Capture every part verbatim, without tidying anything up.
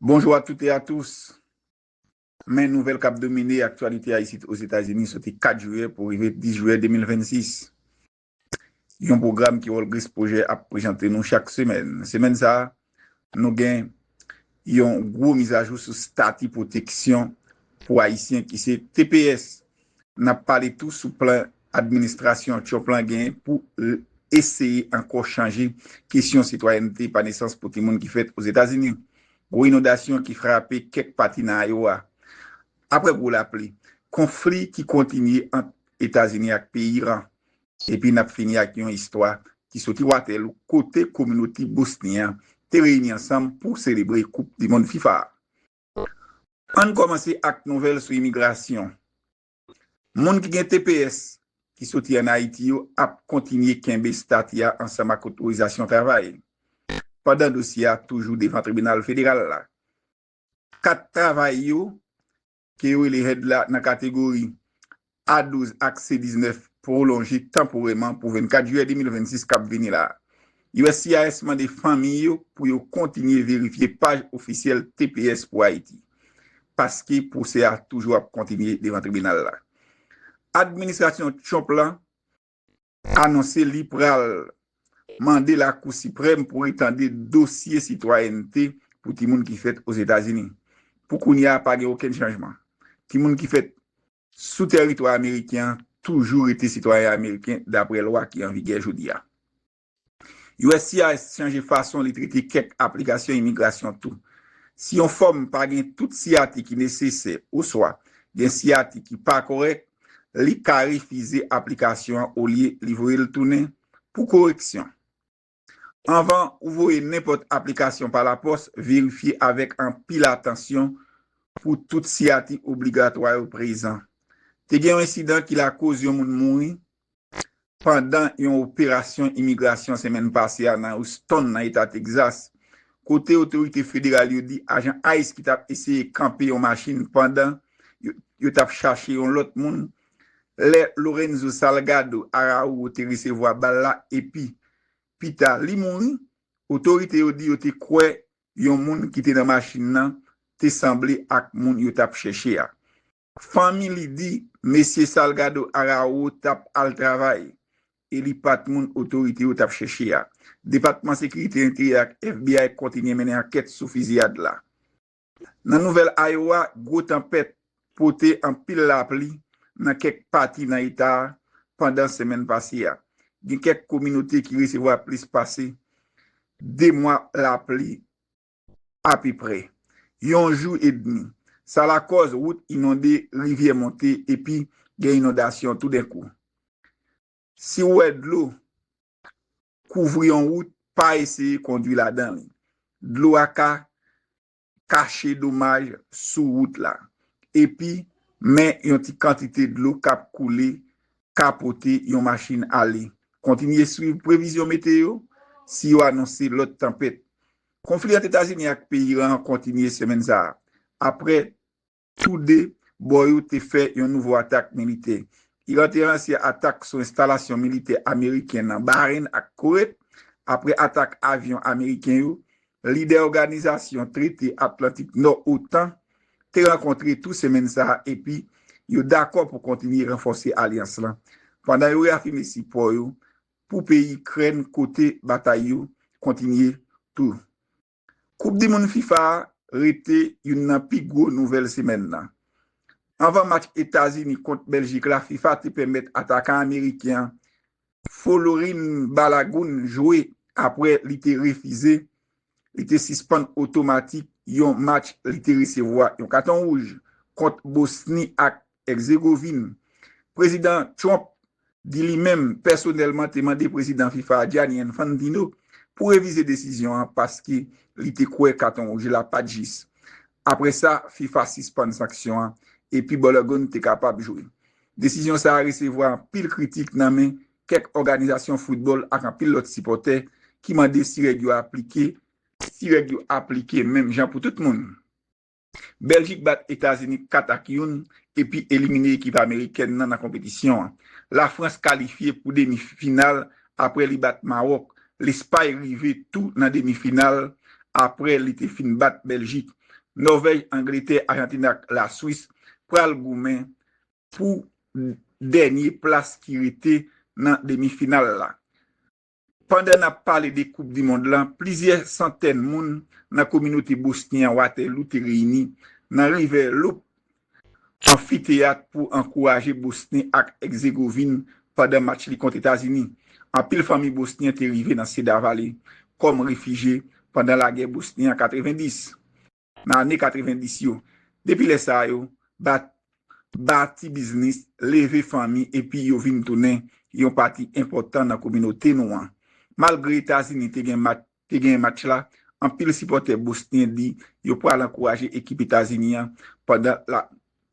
Bonjou a tout e a tous. Men nouvèl k ap domine aktyalite a isit Ozetazini soti kat jiyè pou rive dis jiyè de mil vennsis. Yon pwogram ke Walgris Projè ap prezante nou chak semèn. Semèn sa a, nou gen yon gwo mizajou sou stati pwoteksyon pou Ayisyen ki se T P S. N ap pale tou sou plan administrasyon Trump lan gen pou l eseye ankò chanje kesyon sitwayènte pa nesans pou timoun ki fèt Ozetazini. Gwo inondasyon ki frape kèk pati nan Iowa. Apre gwo lapli, konfli ki kontinye ant Etazini ak peyi Iran. Epi n ap fini ak yon istwa ki soti Waterloo kote kominote Bosni an te reyini ansanm pou selebre Koup di Mond fifa a. Ann kòmanse ak nouvèl sou imigrasyon. Moun ki gen T P S ki soti ann Ayiti yo ap kontinye kenbe estati a ansanm ak otorizasyon travay, pandan dosye a toujou devan tribinal federal la. Kat travay yo, ke yo rele HED la nan kategori A douz ak C diznèf, pwolonje tanporèman pou vennkat jiyè de mil vennsis k ap vini la a. U S C I S mande fanmi yo pou yo kontinye verifye paj ofisyèl T P S pou Ayiti, paske pwosè a toujou ap kontinye devan tribinal la. Administrasyon Trump lan anonse li pral mande Lakou Siprèm pou retande dosye sitwayènte pou timoun ki fèt Ozetazini. Pou kounye a, pa gen okenn chanjman. Timoun ki fèt sou tèritwa ameriken an toujou rete sitwayen ameriken, dapre lwa ki an vigè jodi a. U S C I S chanje fason li trete kèk aplikasyon imigrasyon tou. Si yon fòm pa gen tout siyati ki nesesè oswa gen siyati ki pa kòrèk, li ka refize aplikasyon an olye li voye l tounen pou koreksyon. Anvan ou voye nenpòt aplikasyon pa lapòs, verifye avèk anpil atansyon pou tout siyati obligatwa yo prezan. Te gen yon ensidan ki lakoz yon moun mouri pandan yon operasyon imigrasyon semèn pase a nan Houston, nan eta Texas, kote otorite federal yo di ajan ICE ki t ap eseye kanpe yon machin pandan yo, yo t ap chache yon lòt moun, lè Lorenzo Salgado Araújo te resevwa bal la epi pita li mouri, otorite yo di yo te kwè yon moun ki te nan machin nan te sanble ak moun yo t ap chèche a. Fanmi li di mesye Salgado Araújo t ap al travay e li pa t moun otorite yo t ap chèche a. Depatman Sekirite Enteryè ak F B I kontinye mennen ankèt sou fiziyad la. Nan nouvèl Iowa, gwo tanpèt pote anpil lapli nan kèk pati nan eta a pandan semèn pase a. Gen kèk kominote ki resevwa plis pase de mwa lapli apeprè yon jou edmi. Sa lakòz wout inonde, rivyè monte epi gen inondasyon toudenkou. Si w wè dlo kouvri yon wout, pa eseye kondwi ladan li. Dlo a ka kache domaj sou wout la. Epi, men yon ti kantite dlo k ap koule ka pote yon machin ale. Kontinye swiv previzyon meteyo si yo anonse lòt tanpèt. Konfli ant Etazini ak peyi Iran an kontinye semèn sa a, apre tou de bò yo te fè yon nouvo atak militè. Iran te lanse atak sou enstalasyon militè ameriken nan Bahrain ak Kowet, apre atak avyon ameriken yo. Lidè Òganizasyon Trete Atlantik Nò, OTAN, te rankontre tou semèn sa a epi yo dakò pou kontinye ranfòse alyans lan, pandan yo reyafime sipò yo pou peyi Ikrèn kote batay yo kontinye tou. Koup di Mond fifa a rete youn nan pi gwo nouvèl semèn nan. Anvan match Etazini kont Bèljik la, fifa te pèmèt atakan ameriken an Folarin Balagun jwe apre li te refize, li te sispann otomatik yon match li te resevwa yon katon wouj kont Bosni ak Egzegovin. Prezidan Trump di li menm pèsonèlman te mande prezidan fifa a Gianni Infantino pou revize desizyon an paske li te kwè katon wouj la pa t jis. Apre sa, fifa sispann sanksyon an epi Balogun te kapab jwe. Desizyon sa a resevwa anpil kritik nan men kèk òganizasyon foutbòl ak anpil lòt sipòtè ki mande si règ yo aplike, si règ yo aplike menm jan pou tout moun. Bèljik bat Etazini kat ak youn epi elimine ekip amerikèn nan nan konpetisyon an. Lafrans kalifye pou demi final apre li bat Mawòk. Lespay rive tou nan demi final apre li te fin bat Bèljik. Nòvèj, Angletè, Ajantin ak Laswis pral goumen pou dènye plas ki rete nan demi final la. Pandan n ap pale de Koup di Mond lan, plizyè santèn moun nan kominote bosnyen an Waterloo te reyini nan Rivye Lup Anfiteyat pou ankouraje Bosni ak Èzegovin pandan match li kont Etazini. Anpil fanmi bosnyen te rive nan Cedar Valley kòm refijye pandan lagè bosnyen an katrevenndis, nan ane katrevenndis yo. Depi lè sa yo, ba, bati biznis, leve fanmi epi yo vin tounen yon pati enpòtan nan kominote nou an. Malgre Etazini te gen match te gen match la, anpil sipòtè bosnyen di yo pral ankouraje ekip Etazini an pandan la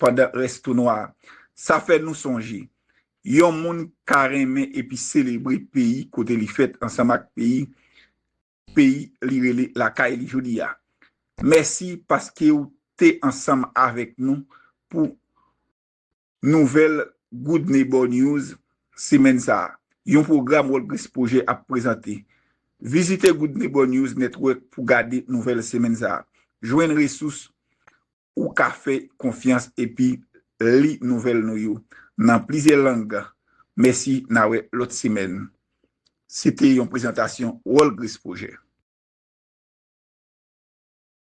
pandan rès tounwa a. Sa fè nou sonje, yon moun ka renmen epi selebre peyi kote li fèt ansanm ak peyi peyi li rele lakay li jodi a. Mèsi paske w te ansanm avèk nou pou nouvèl Good Neighbor News semèn sa a, yon pwogram World Grace Project ap prezante. Vizite Good Neighbor News Network pou gade nouvèl semèn sa a. Jwenn resous ou ka fè konfyans epi li nouvèl nou yo nan plizyè lang. Mèsi, n a wè lòt semèn. Se te yon prezantasyon World Grace Project.